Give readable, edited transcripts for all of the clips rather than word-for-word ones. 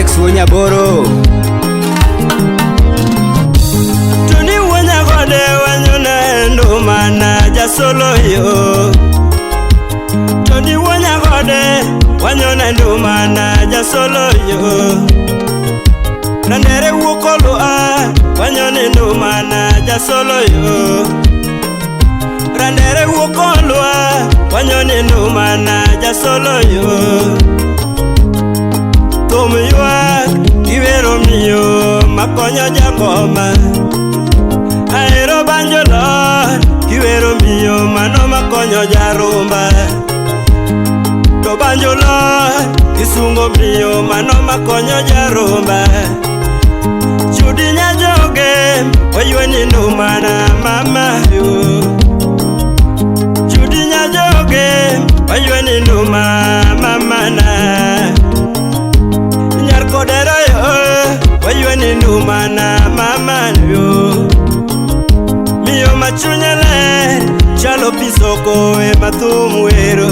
Alex Wuonyaboro. Tony Wuonyagode wanyone ndumana jasolo yo. Tony Wuonyagode wanyone ndumana jasolo yo. Randere wuokolo a wanyone ndumana jasolo yo. Randere wuokolo a wanyone ndumana jasolo yo. Thum ywak iwero miyo makonyo jangoma. Ahero banjo lor kiwero miyo mano makonyo jarumba. To banjo lor isungo miyo mano makonyo jarumba. Judy nyajoge oyweni ndumana mama yo. Judy nyajoge oyweni nduma mama na. Nyar kodero yo oyweni ndumana mama yo. Miyo machunye ler chalo pi soko ema thum wero.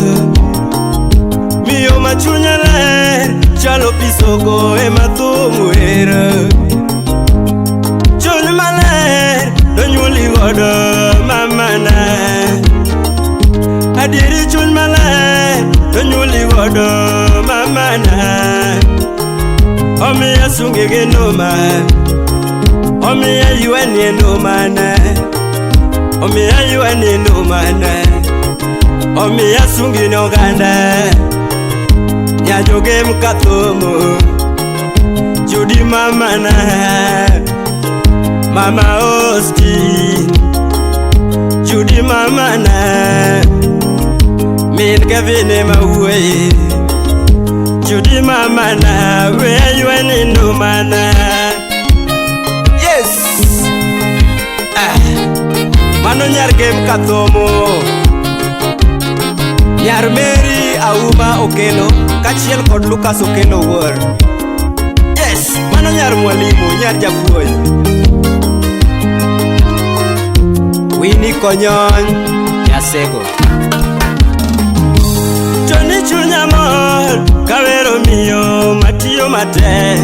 Miyo machunye ler chalo pi soko ema thum wero. Chuny maler donyuoli godo mamana. Adieri chuny maler donyuoli godo mamana. Omiya sungi gi nduma, omiya yweni ndumana. Omiya yweni ndumana, omiya sungi ne oganda. Nyajogem kathomo, Judy mamana, Mama Austin, Judy mamana, Min Kevin ema wuoye, Judy mamana, we yweni ndumana. Yes! Ah. Mano nyar Gem Kathomo. Nyar Mary Auma Okelo kaachiel kod Lucas Okelo Wuor. Yes, mano nyar mwalimu, nyar japuonj. Winnie Konyony Nyasego. Tony chunya mor kawero miyo matiyo matek.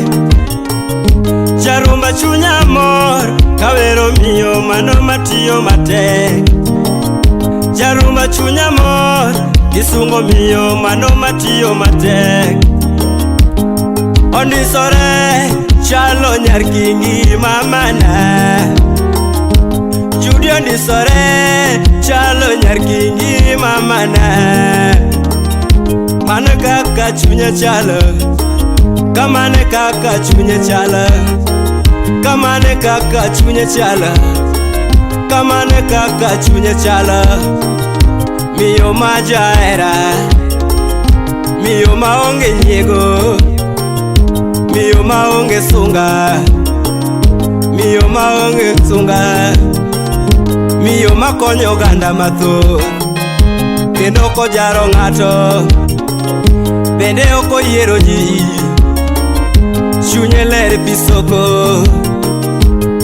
Jarumba chunya mor kawero miyo mano matiyo matek. Jarumba chunya mor kisungo miyo mano matiyo matek. Ondisore chalo nyar kingi mamana. Judy ondisore chalo nyar kingi mamana. Mano kaka chunye chalo, kamane kaka chunye chalo, kamane kaka chunye chalo, kamane kaka chunye chalo. Miyo ma jahera, miyo maonge nyiego, miyo maonge sunga, miyo maonge sunga, miyo makonyo oganda mathoth, kendo ok ojaro ng'ato, bende ok oyiero ji. Chunye ler pi soko,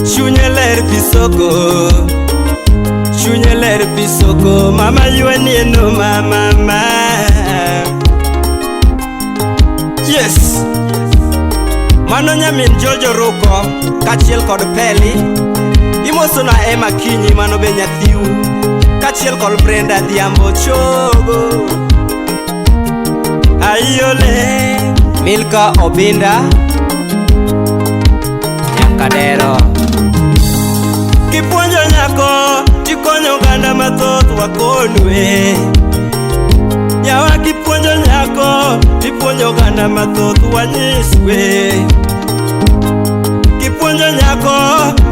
chunye ler pi soko, chunye ler pi soko. Mama yweni nduma mama. Yes! Mano nyamin Jojo Ruko kaachiel kod Peli. Imosona Emma Kinyi mano be nyathiu kaachiel kod Brenda Adhiambo Chogo. Ayole Milka Obinda Nyakadero. Kipuonjo nyako tikonyo oganda mathoth wakonwe. Yawa kipuonjo nyako tipuonjo oganda mathoth wanyiswe. Kipuonjo nyako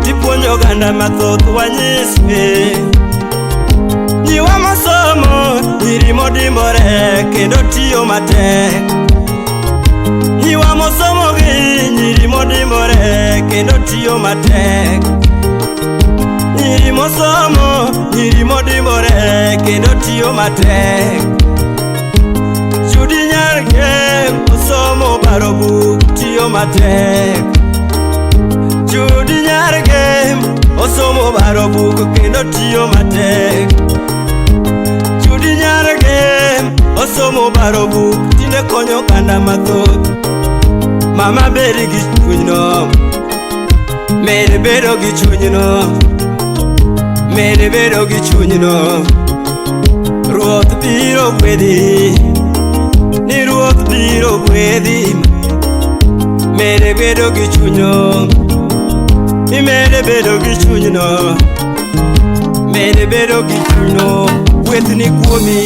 tipuonjo oganda mathoth wanyiswe. Nyiwa mosomo nyiri modimbore kendo tiyo matek. Nyiwa mosomo gi nyiri modimbore kendo tiyo matek. Nyiri mosomo nyiri modimbore kendo tiyo matek. Judy nyar Gem osomo baro buk tiyo matek. Judy nyar Gem osomo baro buk kendo tiyo matek. Judy nyar Gem osomo baro buk tinde konyo oganda mathoth. Mama bed gi chunyno, med bedo gi chunyno, med bedo gi chunyno. Ruoth biro gwedhi, ni Ruoth biro gwedhi. Med bedo gi chunyno, imed bedo gi chunyno, med bedo gi chunyno. Gweth ni kuomi.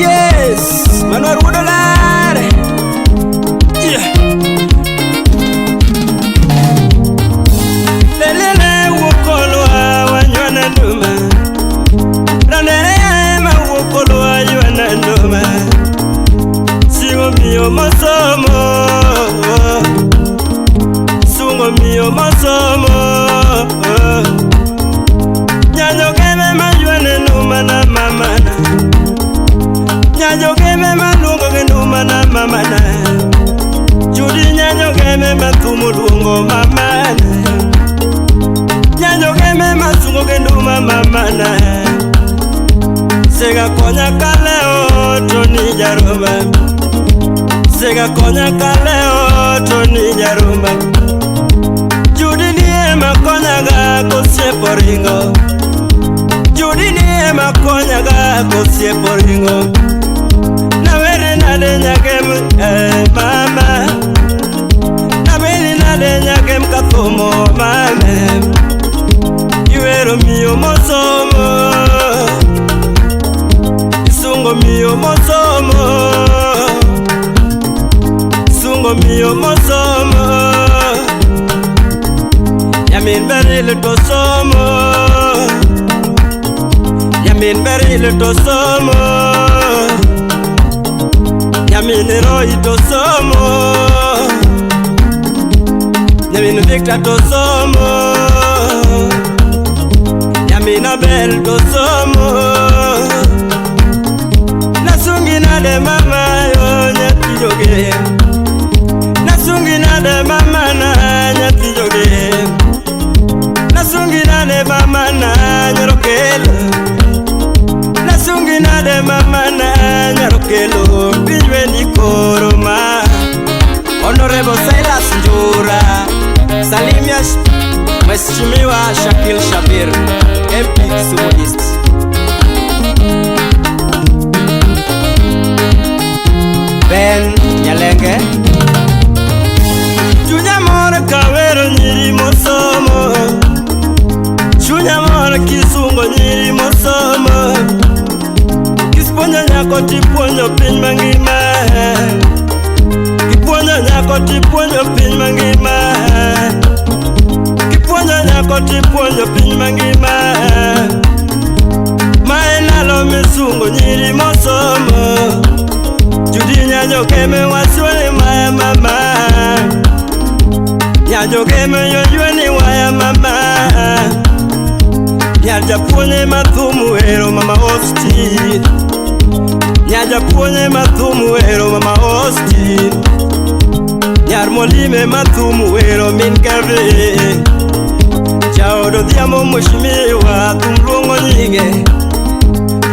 Yes, mano ruodo ler. Yeah. Lelele wukolwa wanywana nduma. Ranere ma wukolwa ywana nduma. Singo miyo masomo. Sungo miyo masomo. Nyanyo keme maywane nduma na mamana. Nyanyo keme maluongo gi nduma na mamana. Judy nyanyo keme mathumo luongo mamana. Nyanyo keme masungo gi nduma mamana. Sega konya kaleo to ni jarumba. Sega konya kaleo to ni jarumba. Judy ni ema konyaga kosiepo ringo. Judy ni ema konyaga kosiepo ringo. Nawere nade nyakem mama. Nawere nade nyakem kathumo mame. Iwero miyo mosomo. Isungo miyo mosomo. Sungo miyo mosomo. Nyamin beril to somo. Nyamin beril to somo. Nyamin Roy to somo. Nyamin Victor to somo. Nyamin Abel to somo. Nasungi nade mama yo nyathi joge. Nasungi nade mama na nyathi joge. Nasungi nade mama na nyarokelo. Nasungi nade mama na nyarokelo. Pinyweni koro ma. Honorable Silas Njura, salimia Mheshimiwa Shakil Shabir, MP Kisumu East. Ben Nyalenge. Chunya mor kawero nyiri mosomo. Chunya mor kisungo nyiri mosomo. Kisipuonjo nyako tipuonjo piny mangima. Kipuonjo nyako tipuonjo piny mangima. Kipuonjo nyako tipuonjo piny mangima. Mae ndalo misungo nyiri mosomo. Judy nyanyo keme wasiwani maya mama. Nyanyo keme yoyweni waya mama. Nyajapuonye mathumu ero mama Austin. Nyajapuonye mathumu ero mama Austin. Nyar molime mathumu ero min Kevin. Jaodo dhiambo mheshimiwa thum luongo nyinge.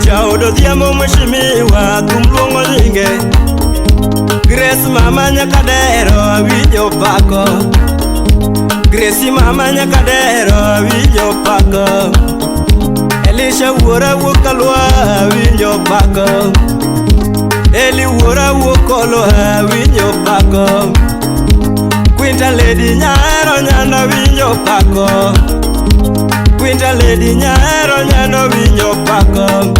Jaodo dhiambo mheshimiwa thum luongo nyinge. Grace mama nyakadero awinjo pako. Grace mama nyakadero awinjo pako. Elisha wuora wuok Kalwa awinjo pako. Eli wuora wuok Kolo awinjo pako. Quinta lady nyaero nyando winjo pako. Quinta lady nyaero nyando winjo pako.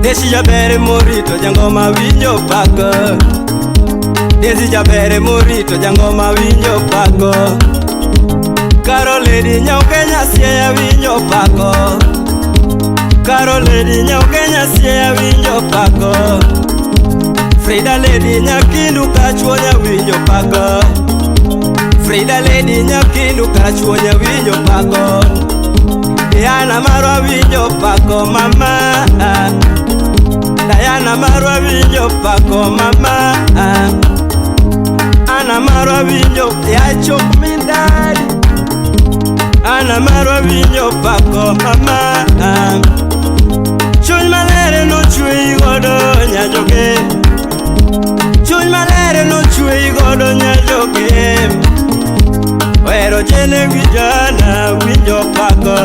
Desi jabere morito jangoma winjo pako. Desi jabere morito jangoma winjo pako. Karo lady nyau Kenya siaya winjo pako. Karo lady nyau Kenya siaya winjo pako. Frida lady nyakindu kachuonya winjo pako. Frida lady nyakindu kachuonya winjo pako. Diana marwa winjo pako mama. Diana marwa winjo pako mama. Ana marwa winjo ya chok mindari. Ana marwa winjo pako mama. Chuny malere no chwe godo nyajoge. Chuny maler nochweyi godo nyajoge. Ohero jene wijana winjo pako.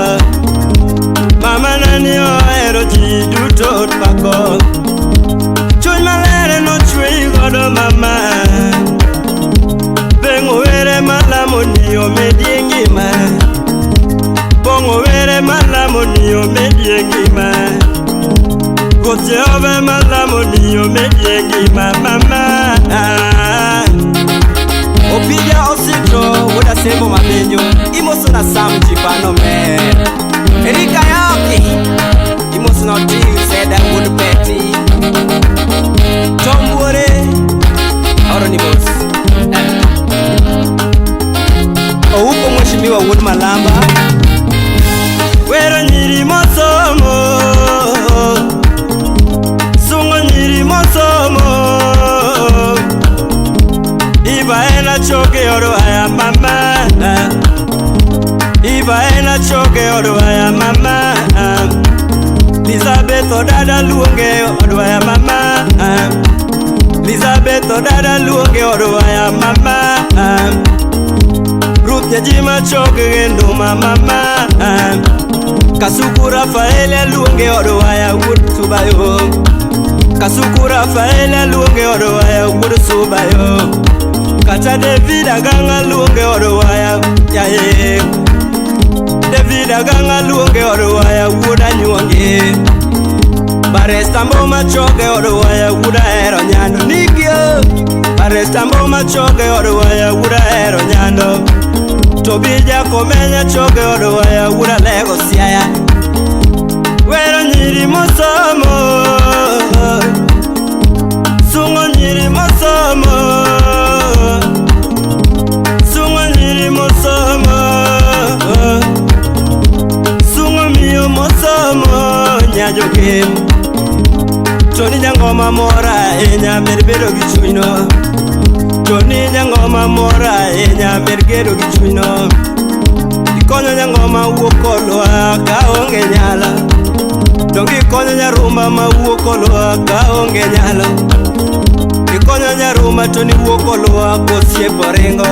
Mama nani ohero ji duto pako. Chuny maler nochweyi godo mama. Beng'o were malamo ni omedie ngima. Bong'o were malamo ni omedie ngima. Ruoth Jehova malamo ni omedie ngima mama. Opija Osito wuod Asembo Mabenjo imoso na Sam Jipano mer. Erika Yoki imoso na Otis Seda wuod Peti. Tom Buore aoro ni mos. Ouko Mheshimiwa wuod Malamba. Wero nyiri mosomo. Sungo nyiri mosomo. Iba ena choke odwaya mama. Iba ena choke odwaya mama. Elizabeth odada luonge odwaya mama. Elizabeth odada luonge odwaya mama. Ruth Nyajima choke nduma mama. Kasuku Rafael luonge odwaya wuod Subayo. Kasuku Rafael luonge odwaya wuod Subayo. Kata David Aganga luonge odwaya yaye. David Aganga luonge odwaya wuod Anyuonge. Baresta Mboma choke odwaya wuod Ahero Nyando. Nikio Baresta Mboma choke odwaya wuod Ahero Nyando. Tobija Komenya choke odwaya wuod Alego Siaya. Wero nyiri mosomo. Sungo nyiri mosomo. Sungo nyiri mosomo. Sungo miyo mosomo nyajokem. Tony Nyangoma mora ahinya mer bedo gi chunyno. Tony Nyangoma mora ahinya mer gedo gi chunyno. Ikonyo Nyangoma wuok kolwa kaonge nyalo. Donge ikonyo Nyarumba ma wuok kolwa kaonge nyalo. Ikonyo Nyarumba Tony wuok kolwa kosiepo ringo.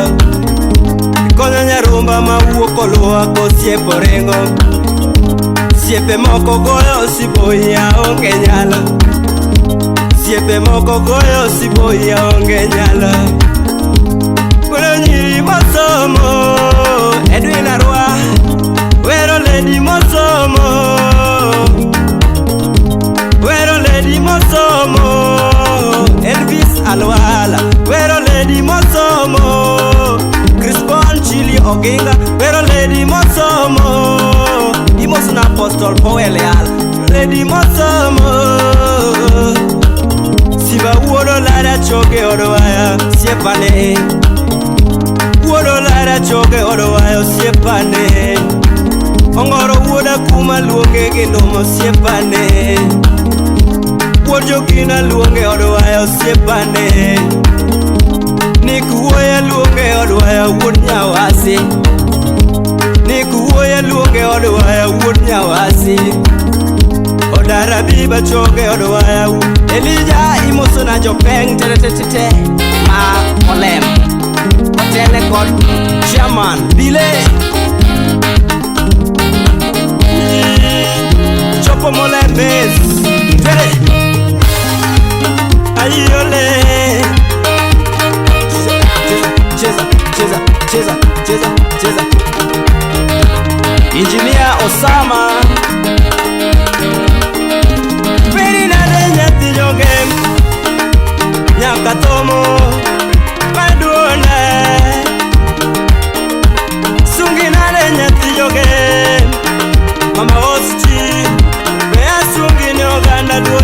Ikonyo Nyarumba ma wuok kolwa kosiepo ringo. Siepe moko goyo siboi aonge nyalo. Siepe moko goyo siboi aonge nyalo. Wero nyiri mosomo Edwin Arwa. Wero lady mosomo. Wero lady mosomo Elvis Alwala. Wero lady mosomo Crispon Chili Oginga. Wero lady mosomo Imoso na Apostle Powell Leal. Lady mosomo Siba wuod Olara choke odwaya siepane. Wuod Olara choke odwaya osiepane. Ongoro wuod Akuma luonge gi nduma osiepane. Wuod Jokina luonge odwaya osiepane. Nick Wuoya luonge odwaya wuod Nyawasi. Nick Wuoya luonge odwaya wuod Nyawasi. Odara Biba choke odwaya. Elija imoso na jopeng tetetete ma olem. Otele kod chairman Bile. Chopo molembes tere. Ayole. Cheza cheza cheza cheza cheza. Engineer Osama. Peri nade nyathi joge. Nyaka tomo maduone. Sungi nade nyathi joge. Mama Osti. Be asungi ni oganda duo.